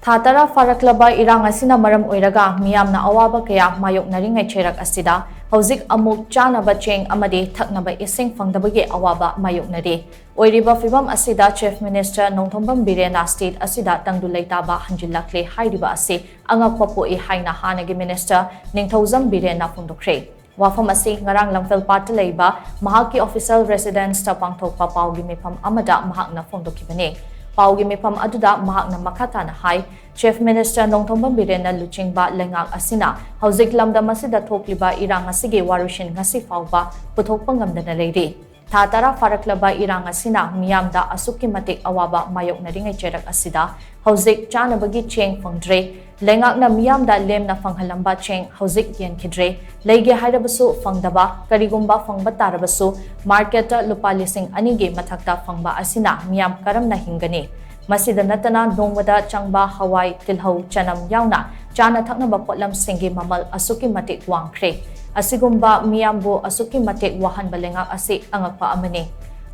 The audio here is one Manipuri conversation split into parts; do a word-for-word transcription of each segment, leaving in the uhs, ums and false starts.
ꯊꯥ ꯇꯔꯥ ꯐꯥꯔꯛꯂꯕ ꯏꯔꯥꯡ ꯑꯁꯤꯅ ꯃꯔꯝ ꯑꯣꯏꯔꯒ ꯃꯤꯌꯥꯝꯅ ꯑꯋꯥꯕ ꯀꯌꯥ ꯃꯥꯌꯣꯛꯅꯔꯤꯉꯩ ꯆꯩꯔꯛ ꯑꯁꯤꯗ ꯍꯧꯖꯤꯛ ꯑꯃꯨꯛ ꯆꯥꯅꯕ ꯆꯦꯡ ꯑꯃꯗꯤ ꯊꯛꯅꯕ ꯏꯁꯤꯡ ꯐꯪꯗꯕꯒꯤ ꯑꯋꯥꯕ ꯃꯥꯌꯣꯛꯅꯔꯤ꯫ ꯑꯣꯏꯔꯤꯕ ꯐꯤꯚꯝ ꯑꯁꯤꯗ Chief Minister ꯅꯣꯡꯊꯣꯝꯕꯝ ꯕꯤꯔꯦꯟꯅ state ꯑꯁꯤꯗ ꯇꯪꯗꯨ ꯂꯩꯇꯥꯕ ꯍꯟꯖꯤꯜꯂꯛꯂꯦ ꯍꯥꯏꯔꯤꯕ ꯑꯁꯤ ꯑꯉꯛꯄ ꯄꯣꯛꯏ ꯍꯥꯏꯅ ꯍꯥꯟꯅꯒꯤ Minister ꯅꯤꯡꯊꯧꯖꯝ ꯕꯤꯔꯦꯟꯅ ꯐꯣꯡꯗꯣꯛꯈ꯭ꯔꯦ꯫ ꯋꯥꯐꯝ ꯑꯁꯤ ꯉꯔꯥꯡ ꯂꯝꯐꯦꯜ ꯄꯥꯠꯇ ꯂꯩꯕ ꯃꯍꯥꯛꯀꯤ official residence ꯇ ꯄꯥꯡꯊꯣꯛꯄ ꯄꯥꯎꯒꯤ ꯃꯤꯐꯝ ꯑꯃꯗ ꯃꯍꯥꯛꯅ ꯐꯣꯡꯗꯣꯛꯈꯤꯕꯅꯤ꯫ ꯄꯥꯎꯒꯤ ꯃꯤꯐꯝ ꯑꯗꯨꯗ ꯃꯍꯥꯛꯅ ꯃꯈꯥ ꯇꯥꯅ ꯍꯥꯏ, Chief Minister ꯅꯣꯡꯊꯣꯝꯕꯝ ꯕꯤꯔꯦꯟꯅ ꯂꯨꯆꯤꯡꯕ ꯂꯩꯉꯥꯛ ꯑꯁꯤꯅ ꯍꯧꯖꯤꯛ ꯂꯝꯗꯝ ꯑꯁꯤꯗ ꯊꯣꯛꯂꯤꯕ ꯏꯔꯥꯡ ꯑꯁꯤꯒꯤ ꯋꯥꯔꯣꯏꯁꯤꯟ ꯉꯁꯤ ꯐꯥꯎꯕ ꯄꯨꯊꯣꯛꯄ ꯉꯝꯗꯅ ꯂꯩꯔꯤ꯫ ꯊꯥ ꯇꯔꯥ ꯐꯥꯔꯛꯂꯕ ꯏꯔꯥꯡ ꯑꯁꯤꯅ ꯃꯤꯌꯥꯝꯗ ꯑꯁꯨꯛꯀꯤ ꯃꯇꯤꯛ ꯑꯋꯥꯕ ꯃꯥꯌꯣꯛꯅꯔꯤꯉꯩ ꯆꯩꯔꯛ ꯑꯁꯤꯗ ꯍꯧꯖꯤꯛ ꯆꯥꯅꯕꯒꯤ ꯆꯦꯡ ꯐꯪꯗ꯭ꯔꯦ꯫ ꯂꯩꯉꯥꯛꯅ ꯃꯤꯌꯥꯝꯗ ꯂꯦꯝꯅ ꯐꯪꯍꯜꯂꯝꯕ ꯆꯦꯡ ꯍꯧꯖꯤꯛ ꯌꯦꯟꯈꯤꯗ꯭ꯔꯦ꯫ ꯂꯩꯒꯦ ꯍꯥꯏꯔꯕꯁꯨ ꯐꯪꯗꯕ, ꯀꯔꯤꯒꯨꯝꯕ ꯐꯪꯕ ꯇꯥꯔꯕꯁꯨ market ꯇ ꯂꯨꯄꯥ ꯂꯤꯁꯤꯡ ꯑꯅꯤꯒꯤ ꯃꯊꯛꯇ ꯐꯪꯕ ꯑꯁꯤꯅ ꯃꯤꯌꯥꯝ ꯀꯔꯝꯅ ꯍꯤꯡꯒꯅꯤ? ꯃꯁꯤꯗ ꯅꯠꯇꯅ ꯅꯣꯡꯃꯗ ꯆꯪꯕ ꯍꯋꯥꯏ, ꯇꯤꯜꯍꯧ, ꯆꯅꯝ ꯌꯥꯎꯅ ꯆꯥꯅ ꯊꯛꯅꯕ ꯄꯣꯠꯂꯝꯁꯤꯡꯒꯤ ꯃꯃꯜ ꯑꯁꯨꯛꯀꯤ ꯃꯇꯤꯛ ꯋꯥꯡꯈ꯭ꯔꯦ꯫ ꯑꯁꯤꯒꯨꯝꯕ ꯃꯤꯌꯥꯝꯕꯨ ꯑꯁꯨꯛꯀꯤ ꯃꯇꯤꯛ ꯋꯥꯍꯟꯕ ꯂꯩꯉꯥꯛ ꯑꯁꯤ ꯑꯉꯛꯄ ꯑꯃꯅꯤ꯫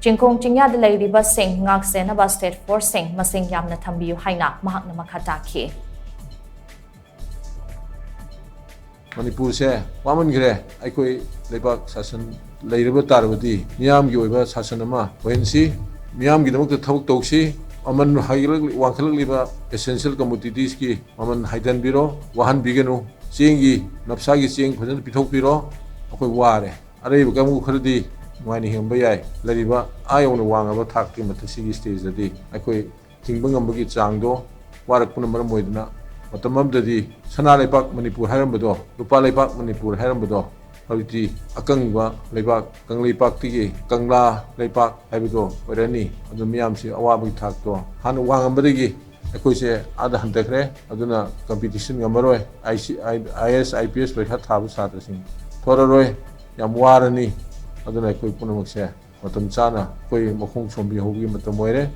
ꯆꯤꯡꯈꯣꯡ ꯆꯤꯡꯌꯥꯗ ꯂꯩꯔꯤꯕꯁꯤꯡ ꯉꯥꯛ ꯁꯦꯟꯅꯕ state force ꯁꯤꯡ ꯃꯁꯤꯡ ꯌꯥꯝꯅ ꯊꯝꯕꯤꯌꯨ ꯍꯥꯏꯅ ꯃꯍꯥꯛꯅ ꯃꯈꯥ ꯇꯥꯈꯤ꯫ ꯃꯅꯤꯄꯨꯔꯁꯦ ꯋꯥꯃꯟꯈ꯭ꯔꯦ꯫ ꯑꯩꯈꯣꯏ ꯂꯩꯕꯥꯛ ꯁꯥꯁꯟ ꯂꯩꯔꯕ ꯇꯥꯔꯕꯗꯤ ꯃꯤꯌꯥꯝꯒꯤ ꯑꯣꯏꯕ ꯁꯥꯁꯟ ꯑꯃ ꯑꯣꯏꯍꯟꯁꯤ, ꯃꯤꯌꯥꯝꯒꯤꯗꯃꯛꯇ ꯊꯕꯛ ꯇꯧꯁꯤ, ꯃꯃꯜ ꯍꯥꯏꯒꯠꯂꯛ-, ꯋꯥꯡꯈꯠꯂꯛꯂꯤꯕ essential commodities ꯀꯤ ꯃꯃꯜ ꯍꯥꯏꯊꯍꯟꯕꯤꯔꯣ, ꯋꯥꯍꯟꯕꯤꯒꯅꯨ, ꯆꯦꯡꯒꯤ, ꯅꯞꯁꯥꯒꯤ ꯆꯦꯡ ꯐꯖꯅ ꯄꯤꯊꯣꯛꯄꯤꯔꯣ꯫ ꯑꯩꯈꯣꯏ ꯋꯥꯔꯦ꯫ ꯑꯔꯩꯕ ꯀꯥꯡꯕꯨ ꯈꯔꯗꯤ ꯅꯨꯡꯉꯥꯏꯅ ꯍꯤꯡꯕ ꯌꯥꯏ, ꯂꯩꯔꯤꯕ ꯑꯥ ꯌꯧꯅ ꯋꯥꯡꯉꯕ ꯊꯥꯛꯀꯤ ꯃꯊꯛꯁꯤꯒꯤ stage ꯇꯗꯤ ꯑꯩꯈꯣꯏ ꯍꯤꯡꯕ ꯉꯝꯕꯒꯤ ꯆꯥꯡꯗꯣ ꯋꯥꯔꯛꯄꯅ ꯃꯔꯝ ꯑꯣꯏꯗꯨꯅ ꯃꯇꯝ ꯑꯃꯗꯗꯤ ꯁꯅꯥ ꯂꯩꯄꯥꯛ ꯃꯅꯤꯄꯨꯔ ꯍꯥꯏꯔꯝꯕꯗꯣ, ꯂꯨꯄꯥ ꯂꯩꯄꯥꯛ ꯃꯅꯤꯄꯨꯔ ꯍꯥꯏꯔꯝꯕꯗꯣ ꯍꯧꯖꯤꯛꯇꯤ ꯑꯀꯪꯕ ꯂꯩꯕꯥꯛ, ꯀꯪꯂꯩꯄꯥꯛꯇꯒꯤ ꯀꯪꯂꯥ ꯂꯩꯄꯥꯛ ꯍꯥꯏꯕꯗꯣ ꯑꯣꯏꯔꯅꯤ꯫ ꯑꯗꯨ ꯃꯤꯌꯥꯝꯁꯤ ꯑꯋꯥꯕꯒꯤ ꯊꯥꯛꯇꯣ ꯍꯥꯟꯅ ꯋꯥꯡꯉꯝꯕꯗꯒꯤ ꯑꯩꯈꯣꯏꯁꯦ ꯑꯥꯗ ꯍꯟꯊꯈ꯭ꯔꯦ꯫ ꯑꯗꯨꯅ competition ꯉꯝꯃꯔꯣꯏ꯫ IAS, IPS ꯄꯔꯤꯈꯥ ꯊꯥꯕ ꯁꯥꯇ꯭ꯔꯁꯤꯡ ꯊꯣꯔꯔꯣꯏ, ꯌꯥꯝ ꯋꯥꯔꯅꯤ꯫ ꯑꯗꯨꯅ ꯑꯩꯈꯣꯏ ꯄꯨꯝꯅꯃꯛꯁꯦ ꯃꯇꯝ ꯆꯥꯅ ꯑꯩꯈꯣꯏ ꯃꯈꯣꯡ ꯁꯣꯝꯕꯤꯍꯧꯕꯒꯤ ꯃꯇꯝ ꯑꯣꯏꯔꯦ꯫